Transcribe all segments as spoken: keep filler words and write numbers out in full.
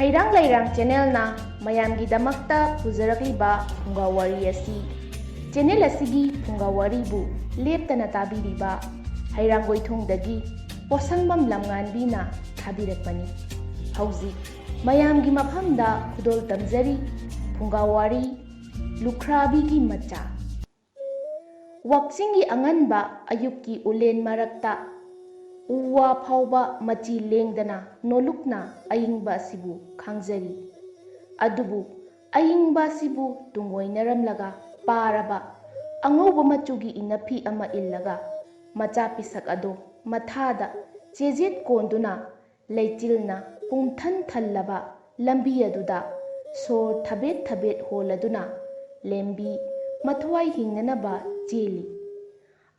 ꯍꯩꯔꯥꯡ ꯂꯩꯔꯥꯡ ꯆꯦꯅꯦꯜꯅ ꯃꯌꯥꯝꯒꯤꯗꯃꯛꯇ ꯄꯨꯖꯔꯛꯂꯤꯕ ꯐꯨꯡꯒꯥ ꯋꯥꯔꯤ ꯑꯁꯤ, ꯆꯦꯅꯦꯜ ꯑꯁꯤꯒꯤ ꯐꯨꯡꯒꯥ ꯋꯥꯔꯤꯕꯨ ꯂꯦꯞꯇꯅ ꯇꯥꯕꯤꯔꯤꯕ ꯍꯩꯔꯥꯡꯒꯣꯏꯊꯣꯡꯗꯒꯤ ꯄꯣꯁꯪꯕꯝ ꯂꯝꯉꯥꯟꯕꯤꯅ ꯊꯥꯕꯤꯔꯛꯄꯅꯤ꯫ ꯍꯧꯖꯤꯛ ꯃꯌꯥꯝꯒꯤ ꯃꯐꯝꯗ ꯈꯨꯗꯣꯜ ꯇꯝꯖꯔꯤ ꯐꯨꯡꯒꯥ ꯋꯥꯔꯤ ꯂꯨꯈ꯭ꯔꯥꯕꯤꯒꯤ ꯃꯆꯥ꯫ ꯋꯥꯛꯆꯤꯡꯒꯤ ꯑꯉꯟꯕ ꯑꯌꯨꯛꯀꯤ ꯎꯂꯦꯟ ꯃꯔꯛꯇ ꯎ ꯋꯥ ꯐꯥꯎꯕ ꯃꯆꯤ ꯂꯦꯡꯗꯅ ꯅꯣꯂꯨꯛꯅ ꯑꯏꯪꯕ ꯑꯁꯤꯕꯨ ꯈꯥꯡꯖꯔꯤ꯫ ꯑꯗꯨꯕꯨ ꯑꯏꯪꯕ ꯑꯁꯤꯕꯨ ꯇꯨꯡꯑꯣꯏꯅꯔꯝꯂꯒ ꯄꯥꯔꯕ ꯑꯉꯧꯕ ꯃꯆꯨꯒꯤ ꯏꯅꯐꯤ ꯑꯃ ꯏꯜꯂꯒ ꯃꯆꯥ ꯄꯤꯁꯛ ꯑꯗꯣ ꯃꯊꯥꯗ ꯆꯦꯖꯦꯠ ꯀꯣꯟꯗꯨꯅ ꯂꯩꯆꯤꯜꯅ ꯄꯨꯝꯊꯟ ꯊꯜꯂꯕ ꯂꯝꯕꯤ ꯑꯗꯨꯗ ꯁꯣꯔ ꯊꯕꯦꯠ ꯊꯕꯦꯠ ꯍꯣꯜꯂꯗꯨꯅ ꯂꯦꯝꯕꯤ ꯃꯊ꯭ꯋꯥꯏ ꯍꯤꯡꯅꯅꯕ ꯆꯦꯜꯂꯤ꯫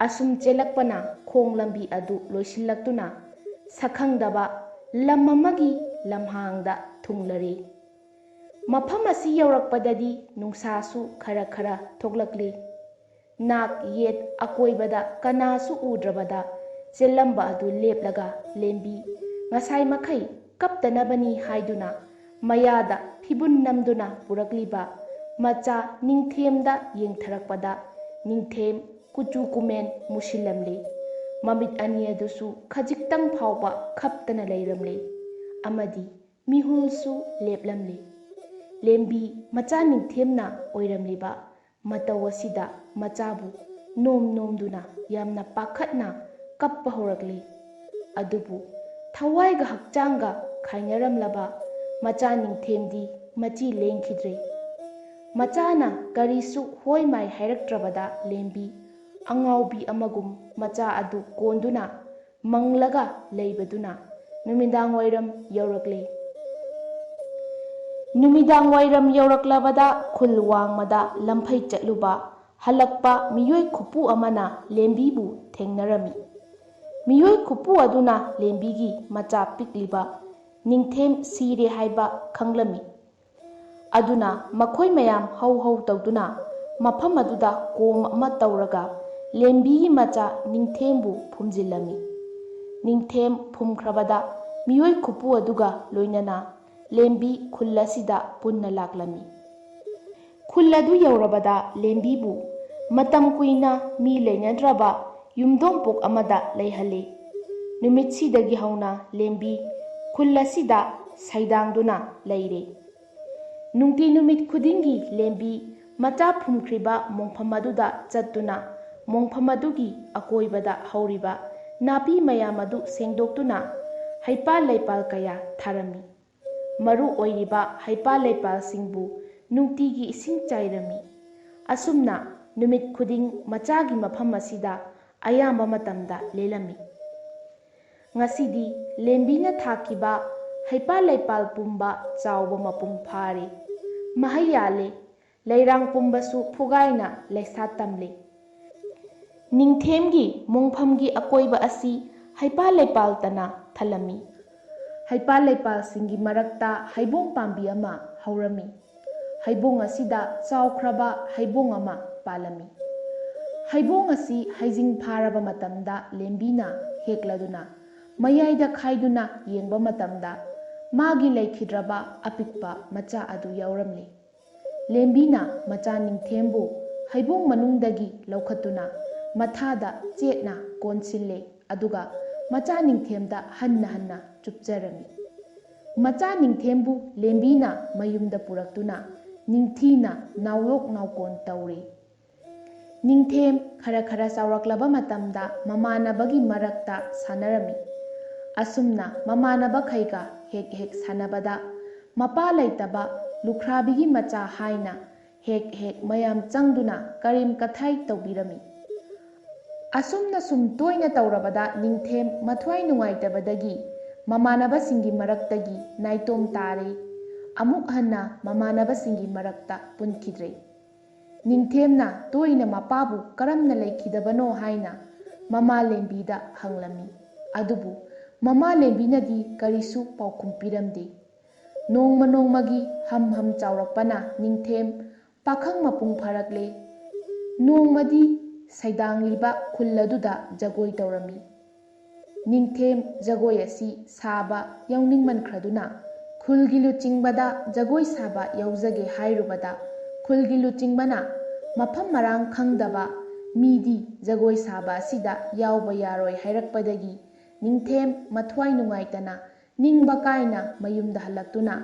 ꯑꯁꯨꯝ ꯆꯦꯜꯂꯛꯄꯅ ꯈꯣꯡ ꯂꯝꯕꯤ ꯑꯗꯨ ꯂꯣꯏꯁꯤꯜꯂꯛꯇꯨꯅ ꯁꯛꯈꯪꯗꯕ ꯂꯝ ꯑꯃꯒꯤ ꯂꯝꯍꯥꯡꯗ ꯊꯨꯡꯂꯔꯦ꯫ ꯃꯐꯝ ꯑꯁꯤ ꯌꯧꯔꯛꯄꯗꯗꯤ ꯅꯨꯡꯁꯥꯁꯨ ꯈꯔ ꯈꯔ ꯊꯣꯛꯂꯛꯂꯤ꯫ ꯅꯥꯛ ꯌꯦꯠ ꯑꯀꯣꯏꯕꯗ ꯀꯅꯥꯁꯨ ꯎꯗ꯭ꯔꯕꯗ ꯆꯦꯜꯂꯝꯕ ꯑꯗꯨ ꯂꯦꯞꯂꯒ ꯂꯦꯝꯕꯤ ꯉꯁꯥꯏ ꯃꯈꯩ ꯀꯞꯇꯅꯕꯅꯤ ꯍꯥꯏꯗꯨꯅ ꯃꯌꯥꯗ ꯐꯤꯕꯨꯟ ꯅꯝꯗꯨꯅ ꯄꯨꯔꯛꯂꯤꯕ ꯃꯆꯥ ꯅꯤꯡꯊꯦꯝꯗ ꯌꯦꯡꯊꯔꯛꯄꯗ ꯅꯤꯡꯊꯦꯝ ꯀꯨꯆꯨ ꯀꯨꯃꯦꯟ ꯃꯨꯁꯤꯜꯂꯝꯂꯦ꯫ ꯃꯃꯤꯠ ꯑꯅꯤ ꯑꯗꯨꯁꯨ ꯈꯖꯤꯛꯇꯪ ꯐꯥꯎꯕ ꯈꯞꯇꯅ ꯂꯩꯔꯝꯂꯦ ꯑꯃꯗꯤ ꯃꯤꯍꯨꯜꯁꯨ ꯂꯦꯞꯂꯝꯂꯦ꯫ ꯂꯦꯝꯕꯤ ꯃꯆꯥ ꯅꯤꯡꯊꯦꯝꯅ ꯑꯣꯏꯔꯝꯂꯤꯕ ꯃꯇꯧ ꯑꯁꯤꯗ ꯃꯆꯥꯕꯨ ꯅꯣꯝ ꯅꯣꯝꯗꯨꯅ ꯌꯥꯝꯅ ꯄꯥꯈꯠꯅ ꯀꯞꯄ ꯍꯧꯔꯛꯂꯦ꯫ ꯑꯗꯨꯕꯨ ꯊꯋꯥꯏꯒ ꯍꯛꯆꯥꯡꯒ ꯈꯥꯏꯅꯔꯝꯂꯕ ꯃꯆꯥ ꯅꯤꯡꯊꯦꯝꯗꯤ ꯃꯆꯤ ꯂꯦꯡꯈꯤꯗ꯭ꯔꯦ꯫ ꯃꯆꯥꯅ ꯀꯔꯤꯁꯨ ꯍꯣꯏ ꯃꯥꯏ ꯍꯥꯏꯔꯛꯇ꯭ꯔꯕꯗ ꯂꯦꯝꯕꯤ ꯑꯉꯥꯎꯕꯤ ꯑꯃꯒꯨꯝ ꯃꯆꯥ ꯑꯗꯨ ꯀꯣꯟꯗꯨꯅ ꯃꯪꯂꯒ ꯂꯩꯕꯗꯨꯅ ꯅꯨꯃꯤꯗꯥꯡ ꯋꯥꯏꯔꯝ ꯌꯧꯔꯛꯂꯦ꯫ ꯅꯨꯃꯤꯗꯥꯡ ꯋꯥꯏꯔꯝ ꯌꯧꯔꯛꯂꯕꯗ ꯈꯨꯜ ꯋꯥꯡꯃꯗ ꯂꯝꯐꯩ ꯆꯠꯂꯨꯕ ꯍꯜꯂꯛꯄ ꯃꯤꯑꯣꯏ ꯈꯨꯄꯨ ꯑꯃꯅ ꯂꯦꯝꯕꯤꯕꯨ ꯊꯦꯡꯅꯔꯝꯃꯤ꯫ ꯃꯤꯑꯣꯏ ꯈꯨꯄꯨ ꯑꯗꯨꯅ ꯂꯦꯝꯕꯤꯒꯤ ꯃꯆꯥ ꯄꯤꯛꯂꯤꯕ ꯅꯤꯡꯊꯦꯝ ꯁꯤꯔꯦ ꯍꯥꯏꯕ ꯈꯪꯂꯝꯃꯤ꯫ ꯑꯗꯨꯅ ꯃꯈꯣꯏ ꯃꯌꯥꯝ ꯍꯧ ꯍꯧ ꯇꯧꯗꯨꯅ ꯃꯐꯝ ꯑꯗꯨꯗ ꯀꯣꯝ ꯑꯃ ꯇꯧꯔꯒ ꯂꯦꯝꯕꯤꯒꯤ ꯃꯆꯥ ꯅꯤꯡꯊꯦꯝꯕꯨ ꯐꯨꯝꯖꯤꯜꯂꯝꯃꯤ꯫ ꯅꯤꯡꯊꯦꯝ ꯐꯨꯝꯈ꯭ꯔꯕꯗ ꯃꯤꯑꯣꯏ ꯈꯨꯄꯨ ꯑꯗꯨꯒ ꯂꯣꯏꯅꯅ ꯂꯦꯝꯕꯤ ꯈꯨꯜ ꯑꯁꯤꯗ ꯄꯨꯟꯅ ꯂꯥꯛꯂꯝꯃꯤ꯫ ꯈꯨꯜ ꯑꯗꯨ ꯌꯧꯔꯕꯗ ꯂꯦꯝꯕꯤꯕꯨ ꯃꯇꯝ ꯀꯨꯏꯅ ꯃꯤ ꯂꯩꯅꯗ꯭ꯔꯕ ꯌꯨꯝꯗꯣꯡꯄꯣꯛ ꯑꯃꯗ ꯂꯩꯍꯜꯂꯤ꯫ ꯅꯨꯃꯤꯠꯁꯤꯗꯒꯤ ꯍꯧꯅ ꯂꯦꯝꯕꯤ ꯈꯨꯜ ꯑꯁꯤꯗ ꯁꯩꯗꯥꯡꯗꯨꯅ ꯂꯩꯔꯦ꯫ ꯅꯨꯡꯇꯤ ꯅꯨꯃꯤꯠ ꯈꯨꯗꯤꯡꯒꯤ ꯂꯦꯝꯕꯤ ꯃꯆꯥ ꯐꯨꯝꯈ꯭ꯔꯤꯕ ꯃꯣꯡꯐꯝ ꯑꯗꯨꯗ ꯆꯠꯇꯨꯅ ꯃꯣꯡꯐꯝ ꯑꯗꯨꯒꯤ ꯑꯀꯣꯏꯕꯗ ꯍꯧꯔꯤꯕ ꯅꯥꯄꯤ ꯃꯌꯥꯝ ꯑꯗꯨ ꯁꯦꯡꯗꯣꯛꯇꯨꯅ ꯍꯩꯄꯥꯜ ꯂꯩꯄꯥꯜ ꯀꯌꯥ ꯊꯥꯔꯝꯃꯤ꯫ ꯃꯔꯨ ꯑꯣꯏꯔꯤꯕ ꯍꯩꯄꯥꯜ ꯂꯩꯄꯥꯜꯁꯤꯡꯕꯨ ꯅꯨꯡꯇꯤꯒꯤ ꯏꯁꯤꯡ ꯆꯥꯏꯔꯝꯃꯤ꯫ ꯑꯁꯨꯝꯅ ꯅꯨꯃꯤꯠ ꯈꯨꯗꯤꯡ ꯃꯆꯥꯒꯤ ꯃꯐꯝ ꯑꯁꯤꯗ ꯑꯌꯥꯝꯕ ꯃꯇꯝꯗ ꯂꯦꯜꯂꯝꯃꯤ꯫ ꯉꯁꯤꯗꯤ ꯂꯦꯝꯕꯤꯅ ꯊꯥꯈꯤꯕ ꯍꯩꯄꯥꯜ ꯂꯩꯄꯥꯜ ꯄꯨꯝꯕ ꯆꯥꯎꯕ ꯃꯄꯨꯡ ꯐꯥꯔꯦ꯫ ꯃꯍꯩ ꯌꯥꯜꯂꯦ꯫ ꯂꯩꯔꯥꯡ ꯄꯨꯝꯕꯁꯨ ꯐꯨꯒꯥꯏꯅ ꯂꯩꯁꯥ ꯇꯝꯂꯦ꯫ ꯅꯤꯡꯊꯦꯝꯒꯤ ꯃꯣꯡꯐꯝꯒꯤ ꯑꯀꯣꯏꯕ ꯑꯁꯤ ꯍꯩꯄꯥꯜ ꯂꯩꯄꯥꯜꯇꯅ ꯊꯜꯂꯝꯃꯤ꯫ ꯍꯩꯄꯥꯜ ꯂꯩꯄꯥꯜꯁꯤꯡꯒꯤ ꯃꯔꯛꯇ ꯍꯩꯕꯣꯡ ꯄꯥꯝꯕꯤ ꯑꯃ ꯍꯧꯔꯝꯃꯤ꯫ ꯍꯩꯕꯣꯡ ꯑꯁꯤꯗ ꯆꯥꯎꯈ꯭ꯔꯕ ꯍꯩꯕꯣꯡ ꯑꯃ ꯄꯥꯜꯂꯝꯃꯤ꯫ ꯍꯩꯕꯣꯡ ꯑꯁꯤ ꯍꯩꯖꯤꯡ ꯐꯥꯔꯕ ꯃꯇꯝꯗ ꯂꯦꯝꯕꯤꯅ ꯍꯦꯛꯂꯗꯨꯅ ꯃꯌꯥꯏꯗ ꯈꯥꯏꯗꯨꯅ ꯌꯦꯡꯕ ꯃꯇꯝꯗ ꯃꯥꯒꯤ ꯂꯩꯈꯤꯗ꯭ꯔꯕ ꯑꯄꯤꯛꯄ ꯃꯆꯥ ꯑꯗꯨ ꯌꯥꯎꯔꯝꯂꯦ꯫ ꯂꯦꯝꯕꯤꯅ ꯃꯆꯥ ꯅꯤꯡꯊꯦꯝꯕꯨ ꯍꯩꯕꯣꯡ ꯃꯅꯨꯡꯗꯒꯤ ꯂꯧꯈꯠꯇꯨꯅ ꯃꯊꯥꯗ ꯆꯦꯠꯅ ꯀꯣꯟꯁꯤꯜꯂꯦ, ꯑꯗꯨꯒ ꯃꯆꯥ ꯅꯤꯡꯊꯦꯝꯗ ꯍꯟꯅ ꯍꯟꯅ ꯆꯨꯞꯆꯔꯝꯃꯤ꯫ ꯃꯆꯥ ꯅꯤꯡꯊꯦꯝꯕꯨ ꯂꯦꯝꯕꯤꯅ ꯃꯌꯨꯝꯗ ꯄꯨꯔꯛꯇꯨꯅ ꯅꯤꯡꯊꯤꯅ ꯅꯥꯎꯌꯣꯛ ꯅꯥꯎꯀꯣꯟ ꯇꯧꯔꯦ꯫ ꯅꯤꯡꯊꯦꯝ ꯈꯔ ꯈꯔ ꯆꯥꯎꯔꯛꯂꯕ ꯃꯇꯝꯗ ꯃꯃꯥꯟꯅꯕꯒꯤ ꯃꯔꯛꯇ ꯁꯥꯟꯅꯔꯝꯃꯤ꯫ ꯑꯁꯨꯝꯅ ꯃꯃꯥꯟꯅꯕꯈꯩꯒ ꯍꯦꯛ ꯍꯦꯛ ꯁꯥꯟꯅꯕꯗ ꯃꯄꯥ ꯂꯩꯇꯕ ꯂꯨꯈ꯭ꯔꯥꯕꯤꯒꯤ ꯃꯆꯥ ꯍꯥꯏꯅ ꯍꯦꯛ ꯍꯦꯛ ꯃꯌꯥꯝ ꯆꯪꯗꯨꯅ ꯀꯔꯦꯝ ꯀꯊꯥꯏ ꯇꯧꯕꯤꯔꯝꯃꯤ꯫ ꯑꯁꯨꯝꯅ ꯁꯨꯝ ꯇꯣꯏꯅ ꯇꯧꯔꯕꯗ ꯅꯤꯡꯊꯦꯝ ꯃꯊ꯭ꯋꯥꯏ ꯅꯨꯡꯉꯥꯏꯇꯕꯗꯒꯤ ꯃꯃꯥꯟꯅꯕꯁꯤꯡꯒꯤ ꯃꯔꯛꯇꯒꯤ ꯅꯥꯏꯇꯣꯝ ꯇꯥꯔꯦ꯫ ꯑꯃꯨꯛ ꯍꯟꯅ ꯃꯃꯥꯟꯅꯕꯁꯤꯡꯒꯤ ꯃꯔꯛꯇ ꯄꯨꯟꯈꯤꯗ꯭ꯔꯦ꯫ ꯅꯤꯡꯊꯦꯝꯅ ꯇꯣꯏꯅ ꯃꯄꯥꯕꯨ ꯀꯔꯝꯅ ꯂꯩꯈꯤꯗꯕꯅꯣ ꯍꯥꯏꯅ ꯃꯃꯥ ꯂꯦꯝꯕꯤꯗ ꯍꯪꯂꯝꯃꯤ꯫ ꯑꯗꯨꯕꯨ ꯃꯃꯥ ꯂꯦꯝꯕꯤꯅꯗꯤ ꯀꯔꯤꯁꯨ ꯄꯥꯎꯈꯨꯝ ꯄꯤꯔꯝꯗꯦ꯫ ꯅꯣꯡꯃ ꯅꯣꯡꯃꯒꯤ ꯍꯝ ꯍꯝ ꯆꯥꯎꯔꯛꯄꯅ ꯅꯤꯡꯊꯦꯝ ꯄꯥꯈꯪ ꯃꯄꯨꯡ ꯐꯥꯔꯛꯂꯦ꯫ ꯅꯣꯡꯃꯗꯤ ꯁꯩꯗꯥꯡꯂꯤꯕ ꯈꯨꯜ ꯑꯗꯨꯗ ꯖꯒꯣꯏ ꯇꯧꯔꯝꯃꯤ꯫ ꯅꯤꯡꯊꯦꯝ ꯖꯒꯣꯏ ꯑꯁꯤ ꯁꯥꯕ ꯌꯥꯎꯅꯤꯡꯃꯟꯈ꯭ꯔꯗꯨꯅ ꯈꯨꯜꯒꯤ ꯂꯨꯆꯤꯡꯕꯗ ꯖꯒꯣꯏ ꯁꯥꯕ ꯌꯥꯎꯖꯒꯦ ꯍꯥꯏꯔꯨꯕꯗ, ꯈꯨꯜꯒꯤ ꯂꯨꯆꯤꯡꯕꯅ ꯃꯐꯝ ꯃꯔꯥꯡ ꯈꯪꯗꯕ ꯃꯤꯗꯤ ꯖꯒꯣꯏ ꯁꯥꯕ ꯑꯁꯤꯗ ꯌꯥꯎꯕ ꯌꯥꯔꯣꯏ ꯍꯥꯏꯔꯛꯄꯗꯒꯤ ꯅꯤꯡꯊꯦꯝ ꯃꯊ꯭ꯋꯥꯏ ꯅꯨꯡꯉꯥꯏꯇꯅ ꯅꯤꯡꯕ ꯀꯥꯏꯅ ꯃꯌꯨꯝꯗ ꯍꯜꯂꯛꯇꯨꯅ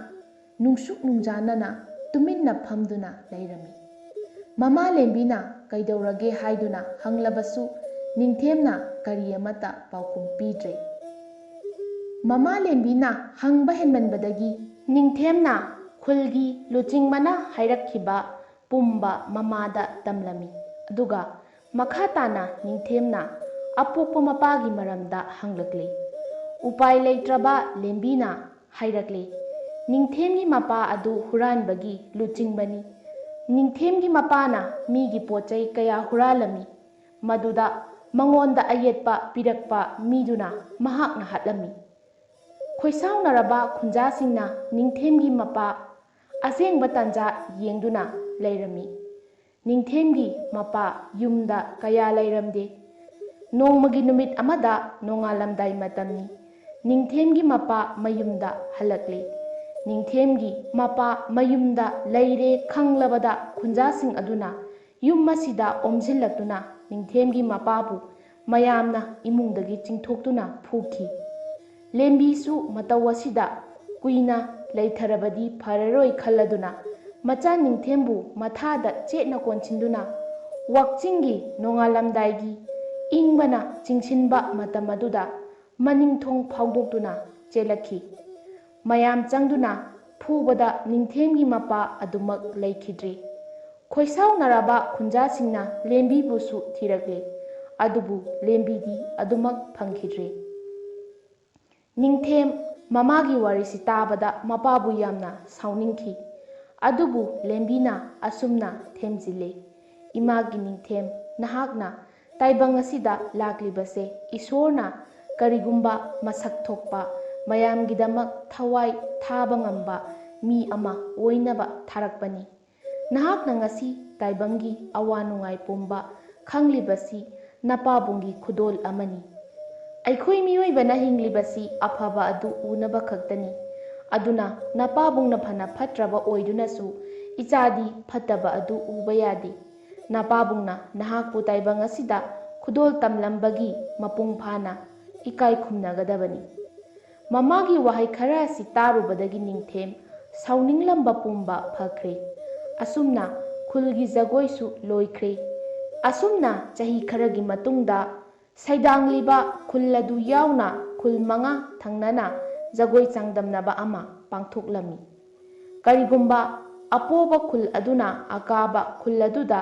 ꯅꯨꯡꯁꯨꯛ ꯅꯨꯡꯖꯥꯅꯅ ꯇꯨꯃꯤꯟꯅ ꯐꯝꯗꯨꯅ ꯂꯩꯔꯝꯃꯤ꯫ ꯃꯃꯥ ꯂꯦꯝꯕꯤꯅ ꯀꯩꯗꯧꯔꯒꯦ ꯍꯥꯏꯗꯨꯅ ꯍꯪꯂꯕꯁꯨ ꯅꯤꯡꯊꯦꯝꯅ ꯀꯔꯤ ꯑꯃꯠꯇ ꯄꯥꯎꯈꯨꯝ ꯄꯤꯗ꯭ꯔꯦ꯫ ꯃꯃꯥ ꯂꯦꯝꯕꯤꯅ ꯍꯪꯕ ꯍꯦꯟꯃꯟꯕꯗꯒꯤ ꯅꯤꯡꯊꯦꯝꯅ ꯈꯨꯜꯒꯤ ꯂꯨꯆꯤꯡꯕꯅ ꯍꯥꯏꯔꯛꯈꯤꯕ ꯄꯨꯝꯕ ꯃꯃꯥꯗ ꯇꯝꯂꯝꯃꯤ꯫ ꯑꯗꯨꯒ ꯃꯈꯥ ꯇꯥꯅ ꯅꯤꯡꯊꯦꯝꯅ ꯑꯄꯣꯛꯄ ꯃꯄꯥꯒꯤ ꯃꯔꯝꯗ ꯍꯪꯂꯛꯂꯤ꯫ ꯎꯄꯥꯏ ꯂꯩꯇ꯭ꯔꯕ ꯂꯦꯝꯕꯤꯅ ꯍꯥꯏꯔꯛꯂꯤ, "ꯅꯤꯡꯊꯦꯝꯒꯤ ꯃꯄꯥ ꯑꯗꯨ ꯍꯨꯔꯥꯟꯕꯒꯤ ꯂꯨꯆꯤꯡꯕꯅꯤ꯫ ꯅꯤꯡꯊꯦꯝꯒꯤ ꯃꯄꯥꯅ ꯃꯤꯒꯤ ꯄꯣꯠ ꯆꯩ ꯀꯌꯥ ꯍꯨꯔꯥꯜꯂꯝꯃꯤ꯫ ꯃꯗꯨꯗ ꯃꯉꯣꯟꯗ ꯑꯌꯦꯠꯄ ꯄꯤꯔꯛꯄ ꯃꯤꯗꯨꯅ ꯃꯍꯥꯛꯅ ꯍꯥꯠꯂꯝꯃꯤ꯫" ꯈꯣꯏꯁꯥꯎꯅꯔꯕ ꯈꯨꯟꯖꯥꯁꯤꯡꯅ ꯅꯤꯡꯊꯦꯝꯒꯤ ꯃꯄꯥ ꯑꯁꯦꯡꯕ ꯇꯥꯟꯖꯥ ꯌꯦꯡꯗꯨꯅ ꯂꯩꯔꯝꯃꯤ꯫ ꯅꯤꯡꯊꯦꯝꯒꯤ ꯃꯄꯥ ꯌꯨꯝꯗ ꯀꯌꯥ ꯂꯩꯔꯝꯗꯦ꯫ ꯅꯣꯡꯃꯒꯤ ꯅꯨꯃꯤꯠ ꯑꯃꯗ ꯅꯣꯡꯉꯥꯜꯂꯝꯗꯥꯏ ꯃꯇꯝꯅꯤ꯫ ꯅꯤꯡꯊꯦꯝꯒꯤ ꯃꯄꯥ ꯃꯌꯨꯝꯗ ꯍꯜꯂꯛꯂꯦ꯫ ꯅꯤꯡꯊꯦꯝꯒꯤ ꯃꯄꯥ ꯃꯌꯨꯝꯗ ꯂꯩꯔꯦ ꯈꯪꯂꯕꯗ ꯈꯨꯟꯖꯥꯁꯤꯡ ꯑꯗꯨꯅ ꯌꯨꯝ ꯑꯁꯤꯗ ꯑꯣꯝꯁꯤꯜꯂꯛꯇꯨꯅ ꯅꯤꯡꯊꯦꯝꯒꯤ ꯃꯄꯥꯕꯨ ꯃꯌꯥꯝꯅ ꯏꯃꯨꯡꯗꯒꯤ ꯆꯤꯡꯊꯣꯛꯇꯨꯅ ꯐꯨꯈꯤ꯫ ꯂꯦꯝꯕꯤꯁꯨ ꯃꯇꯧ ꯑꯁꯤꯗ ꯀꯨꯏꯅ ꯂꯩꯊꯔꯕꯗꯤ ꯐꯔꯔꯣꯏ ꯈꯜꯂꯗꯨꯅ ꯃꯆꯥ ꯅꯤꯡꯊꯦꯝꯕꯨ ꯃꯊꯥꯗ ꯆꯦꯠꯅ ꯀꯣꯟꯁꯤꯟꯗꯨꯅ ꯋꯥꯛꯆꯤꯡꯒꯤ ꯅꯣꯡꯉꯥꯜꯂꯝꯗꯥꯏꯒꯤ ꯏꯪꯕꯅ ꯆꯤꯡꯁꯤꯟꯕ ꯃꯇꯝ ꯑꯗꯨꯗ ꯃꯅꯤꯡ ꯊꯣꯡ ꯐꯥꯎꯗꯣꯛꯇꯨꯅ ꯆꯦꯜꯂꯛꯈꯤ꯫ ꯃꯌꯥꯝ ꯆꯪꯗꯨꯅ ꯐꯨꯕꯗ ꯅꯤꯡꯊꯦꯝꯒꯤ ꯃꯄꯥ ꯑꯗꯨꯃꯛ ꯂꯩꯈꯤꯗ꯭ꯔꯦ꯫ ꯈꯣꯏꯁꯥꯎꯅꯔꯕ ꯈꯨꯟꯖꯥꯁꯤꯡꯅ ꯂꯦꯝꯕꯤꯕꯨꯁꯨ ꯊꯤꯔꯛꯂꯦ, ꯑꯗꯨꯕꯨ ꯂꯦꯝꯕꯤꯗꯤ ꯑꯗꯨꯃꯛ ꯐꯪꯈꯤꯗ꯭ꯔꯦ꯫ ꯅꯤꯡꯊꯦꯝ ꯃꯃꯥꯒꯤ ꯋꯥꯔꯤꯁꯤ ꯇꯥꯕꯗ ꯃꯄꯥꯕꯨ ꯌꯥꯝꯅ ꯁꯥꯎꯅꯤꯡꯈꯤ꯫ ꯑꯗꯨꯕꯨ ꯂꯦꯝꯕꯤꯅ ꯑꯁꯨꯝꯅ ꯊꯦꯝꯖꯤꯜꯂꯦ, "ꯏꯃꯥꯒꯤ ꯅꯤꯡꯊꯦꯝ, ꯅꯍꯥꯛꯅ ꯇꯥꯏꯕꯪ ꯑꯁꯤꯗ ꯂꯥꯛꯂꯤꯕꯁꯦ ꯏꯁꯣꯔꯅ ꯀꯔꯤꯒꯨꯝꯕ ꯃꯁꯛ ꯊꯣꯛꯄ, ꯃꯌꯥꯝꯒꯤꯗꯃꯛ ꯊꯋꯥꯏ ꯊꯥꯕ ꯉꯝꯕ ꯃꯤ ꯑꯃ ꯑꯣꯏꯅꯕ ꯊꯥꯔꯛꯄꯅꯤ꯫ ꯅꯍꯥꯛꯅ ꯉꯁꯤ ꯇꯥꯏꯕꯪꯒꯤ ꯑꯋꯥ ꯅꯨꯡꯉꯥꯏ ꯄꯨꯝꯕ ꯈꯪꯂꯤꯕꯁꯤ ꯅꯄꯥꯕꯨꯡꯒꯤ ꯈꯨꯗꯣꯜ ꯑꯃꯅꯤ꯫ ꯑꯩꯈꯣꯏ ꯃꯤꯑꯣꯏꯕꯅ ꯍꯤꯡꯂꯤꯕꯁꯤ ꯑꯐꯕ ꯑꯗꯨ ꯎꯅꯕ ꯈꯛꯇꯅꯤ꯫ ꯑꯗꯨꯅ ꯅꯄꯥꯕꯨꯡꯅ ꯐꯅ ꯐꯠꯇ꯭ꯔꯕ ꯑꯣꯏꯗꯨꯅꯁꯨ ꯏꯆꯥꯗꯤ ꯐꯠꯇꯕ ꯑꯗꯨ ꯎꯕ ꯌꯥꯗꯦ꯫ ꯅꯄꯥꯕꯨꯡꯅ ꯅꯍꯥꯛꯄꯨ ꯇꯥꯏꯕꯪ ꯑꯁꯤꯗ ꯈꯨꯗꯣꯜ ꯇꯝꯂꯝꯕꯒꯤ ꯃꯄꯨꯡ ꯐꯥꯅ ꯏꯀꯥꯏ ꯈꯨꯝꯅꯒꯗꯕꯅꯤ꯫ ꯃꯃꯥꯒꯤ ꯋꯥꯍꯩ ꯈꯔ ꯑꯁꯤ ꯇꯥꯔꯨꯕꯗꯒꯤ ꯅꯤꯡꯊꯦꯝ ꯁꯥꯎꯅꯤꯡꯂꯝꯕ ꯄꯨꯝꯕ ꯐꯈ꯭ꯔꯦ꯫ ꯑꯁꯨꯝꯅ ꯈꯨꯜꯒꯤ ꯖꯒꯣꯏꯁꯨ ꯂꯣꯏꯈ꯭ꯔꯦ꯫ ꯑꯁꯨꯝꯅ ꯆꯍꯤ ꯈꯔꯒꯤ ꯃꯇꯨꯡꯗ ꯁꯩꯗꯥꯡꯂꯤꯕ ꯈꯨꯜ ꯑꯗꯨ ꯌꯥꯎꯅ ꯈꯨꯜ ꯃꯉꯥ ꯊꯪꯅꯅ ꯖꯒꯣꯏ ꯆꯥꯡꯗꯝꯅꯕ ꯑꯃ ꯄꯥꯡꯊꯣꯛꯂꯝꯃꯤ꯫ ꯀꯔꯤꯒꯨꯝꯕ ꯑꯄꯣꯕ ꯈꯨꯜ ꯑꯗꯨꯅ ꯑꯀꯥꯕ ꯈꯨꯜ ꯑꯗꯨꯗ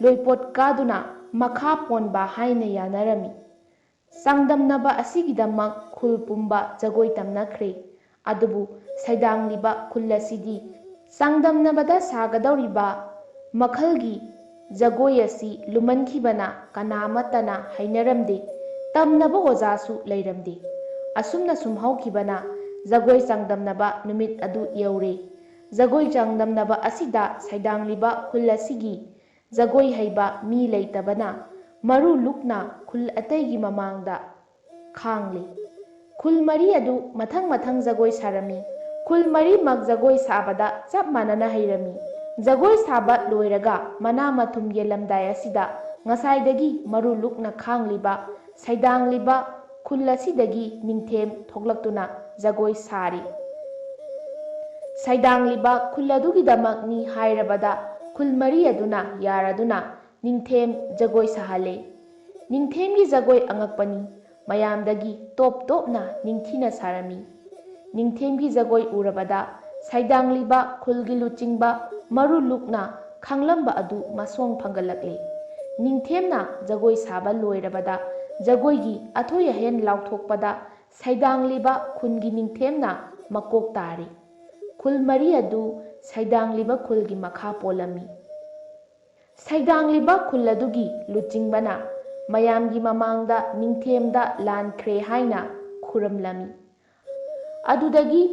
ꯂꯣꯏꯄꯣꯠ ꯀꯥꯗꯨꯅ ꯃꯈꯥ ꯄꯣꯟꯕ ꯍꯥꯏꯅ ꯌꯥꯅꯔꯝꯃꯤ꯫ ꯆꯥꯡꯗꯝꯅꯕ ꯑꯁꯤꯒꯤꯗꯃꯛ ꯈꯨꯜ ꯄꯨꯝꯕ ꯖꯒꯣꯏ ꯇꯝꯅꯈ꯭ꯔꯦ꯫ ꯑꯗꯨꯕꯨ ꯁꯩꯗꯥꯡꯂꯤꯕ ꯈꯨꯜ ꯑꯁꯤꯗꯤ ꯆꯥꯡꯗꯝꯅꯕꯗ ꯁꯥꯒꯗꯧꯔꯤꯕ ꯃꯈꯜꯒꯤ ꯖꯒꯣꯏ ꯑꯁꯤ ꯂꯨꯃꯟꯈꯤꯕꯅ ꯀꯅꯥ ꯑꯃꯠꯇꯅ ꯍꯩꯅꯔꯝꯗꯦ꯫ ꯇꯝꯅꯕ ꯑꯣꯖꯥꯁꯨ ꯂꯩꯔꯝꯗꯦ꯫ ꯑꯁꯨꯝꯅ ꯁꯨꯝ ꯍꯧꯈꯤꯕꯅ ꯖꯒꯣꯏ ꯆꯥꯡꯗꯝꯅꯕ ꯅꯨꯃꯤꯠ ꯑꯗꯨ ꯌꯧꯔꯦ꯫ ꯖꯒꯣꯏ ꯆꯥꯡꯗꯝꯅꯕ ꯑꯁꯤꯗ ꯁꯩꯗꯥꯡꯂꯤꯕ ꯈꯨꯜ ꯑꯁꯤꯒꯤ ꯖꯒꯣꯏ ꯍꯩꯕ ꯃꯤ ꯂꯩꯇꯕꯅ ꯃꯔꯨ ꯂꯨꯛꯅ ꯈꯨꯜ ꯑꯇꯩꯒꯤ ꯃꯃꯥꯡꯗ ꯈꯥꯡꯂꯤ꯫ ꯈꯨꯜ ꯃꯔꯤ ꯑꯗꯨ ꯃꯊꯪ ꯃꯊꯪ ꯖꯒꯣꯏ ꯁꯥꯔꯝꯃꯤ꯫ ꯈꯨꯜ ꯃꯔꯤꯃꯛ ꯖꯒꯣꯏ ꯁꯥꯕꯗ ꯆꯞ ꯃꯥꯟꯅꯅ ꯍꯩꯔꯝꯃꯤ꯫ ꯖꯒꯣꯏ ꯁꯥꯕ ꯂꯣꯏꯔꯒ ꯃꯅꯥ ꯃꯊꯨꯝ ꯌꯦꯜꯂꯝꯗꯥꯏ ꯑꯁꯤꯗ ꯉꯁꯥꯏꯗꯒꯤ ꯃꯔꯨ ꯂꯨꯛꯅ ꯈꯥꯡꯂꯤꯕ ꯁꯩꯗꯥꯡꯂꯤꯕ ꯈꯨꯜ ꯑꯁꯤꯗꯒꯤ ꯅꯤꯡꯊꯦꯝ ꯊꯣꯛꯂꯛꯇꯨꯅ ꯖꯒꯣꯏ ꯁꯥꯔꯤ꯫ ꯁꯩꯗꯥꯡꯂꯤꯕ ꯈꯨꯜ ꯑꯗꯨꯒꯤꯗꯃꯛꯅꯤ ꯍꯥꯏꯔꯕꯗ ꯈꯨꯜ ꯃꯔꯤ ꯑꯗꯨꯅ ꯌꯥꯔꯗꯨꯅ ꯅꯤꯡꯊꯦꯝ ꯖꯒꯣꯏ ꯁꯥꯍꯜꯂꯦ꯫ ꯅꯤꯡꯊꯦꯝꯒꯤ ꯖꯒꯣꯏ ꯑꯉꯛꯄꯅꯤ꯫ ꯃꯌꯥꯝꯗꯒꯤ ꯇꯣꯞ ꯇꯣꯞꯅ ꯅꯤꯡꯊꯤꯅ ꯁꯥꯔꯝꯃꯤ꯫ ꯅꯤꯡꯊꯦꯝꯒꯤ ꯖꯒꯣꯏ ꯎꯔꯕꯗ ꯁꯩꯗꯥꯡꯂꯤꯕ ꯈꯨꯜꯒꯤ ꯂꯨꯆꯤꯡꯕ ꯃꯔꯨ ꯂꯨꯛꯅ ꯈꯥꯡꯂꯝꯕ ꯑꯗꯨ ꯃꯁꯣꯡ ꯐꯪꯒꯠꯂꯛꯂꯦ꯫ ꯅꯤꯡꯊꯦꯝꯅ ꯖꯒꯣꯏ ꯁꯥꯕ ꯂꯣꯏꯔꯕꯗ ꯖꯒꯣꯏꯒꯤ ꯑꯊꯣꯏ ꯑꯍꯦꯟ ꯂꯥꯎꯊꯣꯛꯄꯗ ꯁꯩꯗꯥꯡꯂꯤꯕ ꯈꯨꯟꯒꯤ ꯅꯤꯡꯊꯦꯝꯅ ꯃꯀꯣꯛ ꯇꯥꯔꯤ꯫ ꯈꯨꯜ ꯃꯔꯤ ꯑꯗꯨ ꯁꯩꯗꯥꯡꯂꯤꯕ ꯈꯨꯜꯒꯤ ꯃꯈꯥ ꯄꯣꯜꯂꯝꯃꯤ꯫ ꯁꯩꯗꯥꯡꯂꯤꯕ ꯈꯨꯜ ꯑꯗꯨꯒꯤ ꯂꯨꯆꯤꯡꯕꯅ ꯃꯌꯥꯝꯒꯤ ꯃꯃꯥꯡꯗ ꯅꯤꯡꯊꯦꯝꯗ ꯂꯥꯟꯈ꯭ꯔꯦ ꯍꯥꯏꯅ ꯈꯨꯔꯨꯝꯂꯝꯃꯤ꯫ ꯑꯗꯨꯗꯒꯤ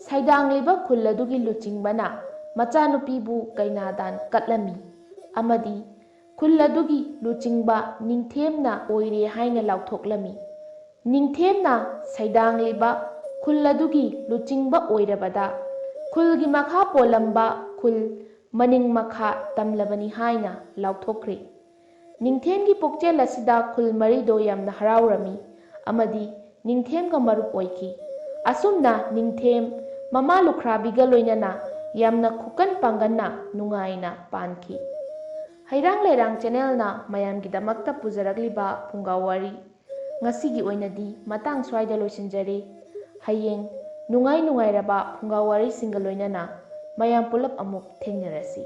ꯁꯩꯗꯥꯡꯂꯤꯕ ꯈꯨꯜ ꯑꯗꯨꯒꯤ ꯂꯨꯆꯤꯡꯕꯅ ꯃꯆꯥꯅꯨꯄꯤꯕꯨ ꯀꯩꯅꯥꯗꯥꯟ ꯀꯠꯂꯝꯃꯤ ꯑꯃꯗꯤ ꯈꯨꯜ ꯑꯗꯨꯒꯤ ꯂꯨꯆꯤꯡꯕ ꯅꯤꯡꯊꯦꯝꯅ ꯑꯣꯏꯔꯦ ꯍꯥꯏꯅ ꯂꯥꯎꯊꯣꯛꯂꯝꯃꯤ꯫ ꯅꯤꯡꯊꯦꯝꯅ ꯁꯩꯗꯥꯡꯂꯤꯕ ꯈꯨꯜ ꯑꯗꯨꯒꯤ ꯂꯨꯆꯤꯡꯕ ꯑꯣꯏꯔꯕꯗ ꯈꯨꯜꯒꯤ ꯃꯈꯥ ꯄꯣꯜꯂꯝꯕ ꯈꯨꯜ ꯃꯅꯤꯡ ꯃꯈꯥ ꯇꯝꯂꯕꯅꯤ ꯍꯥꯏꯅ ꯂꯥꯎꯊꯣꯛꯈ꯭ꯔꯦ꯫ ꯅꯤꯡꯊꯦꯝꯒꯤ ꯄꯨꯛꯆꯦꯜ ꯑꯁꯤꯗ ꯈꯨꯜ ꯃꯔꯤꯗꯣ ꯌꯥꯝꯅ ꯍꯔꯥꯎꯔꯝꯃꯤ ꯑꯃꯗꯤ ꯅꯤꯡꯊꯦꯝꯒ ꯃꯔꯨꯞ ꯑꯣꯏꯈꯤ꯫ ꯑꯁꯨꯝꯅ ꯅꯤꯡꯊꯦꯝ ꯃꯃꯥ ꯂꯨꯈ꯭ꯔꯥꯕꯤꯒ ꯂꯣꯏꯅꯅ ꯌꯥꯝꯅ ꯈꯨꯀꯟ ꯄꯥꯡꯒꯟꯅ ꯅꯨꯡꯉꯥꯏꯅ ꯄꯥꯟꯈꯤ꯫ ꯍꯩꯔꯥꯡ ꯂꯩꯔꯥꯡ ꯆꯦꯅꯦꯜꯅ ꯃꯌꯥꯝꯒꯤꯗꯃꯛꯇ ꯄꯨꯖꯔꯛꯂꯤꯕ ꯐꯨꯡꯒꯥ ꯋꯥꯔꯤ ꯉꯁꯤꯒꯤ ꯑꯣꯏꯅꯗꯤ ꯃꯇꯥꯡ ꯁ꯭ꯋꯥꯏꯗ ꯂꯣꯏꯁꯤꯟꯖꯔꯦ꯫ ꯍꯌꯦꯡ ꯅꯨꯡꯉꯥꯏ ꯅꯨꯡꯉꯥꯏꯔꯕ ꯐꯨꯡꯒꯥ ꯋꯥꯔꯤꯁꯤꯡꯒ ꯂꯣꯏꯅꯅ ꯃꯌꯥꯝ ꯄꯨꯂꯞ ꯑꯃꯨꯛ ꯊꯦꯡꯅꯔꯁꯤ꯫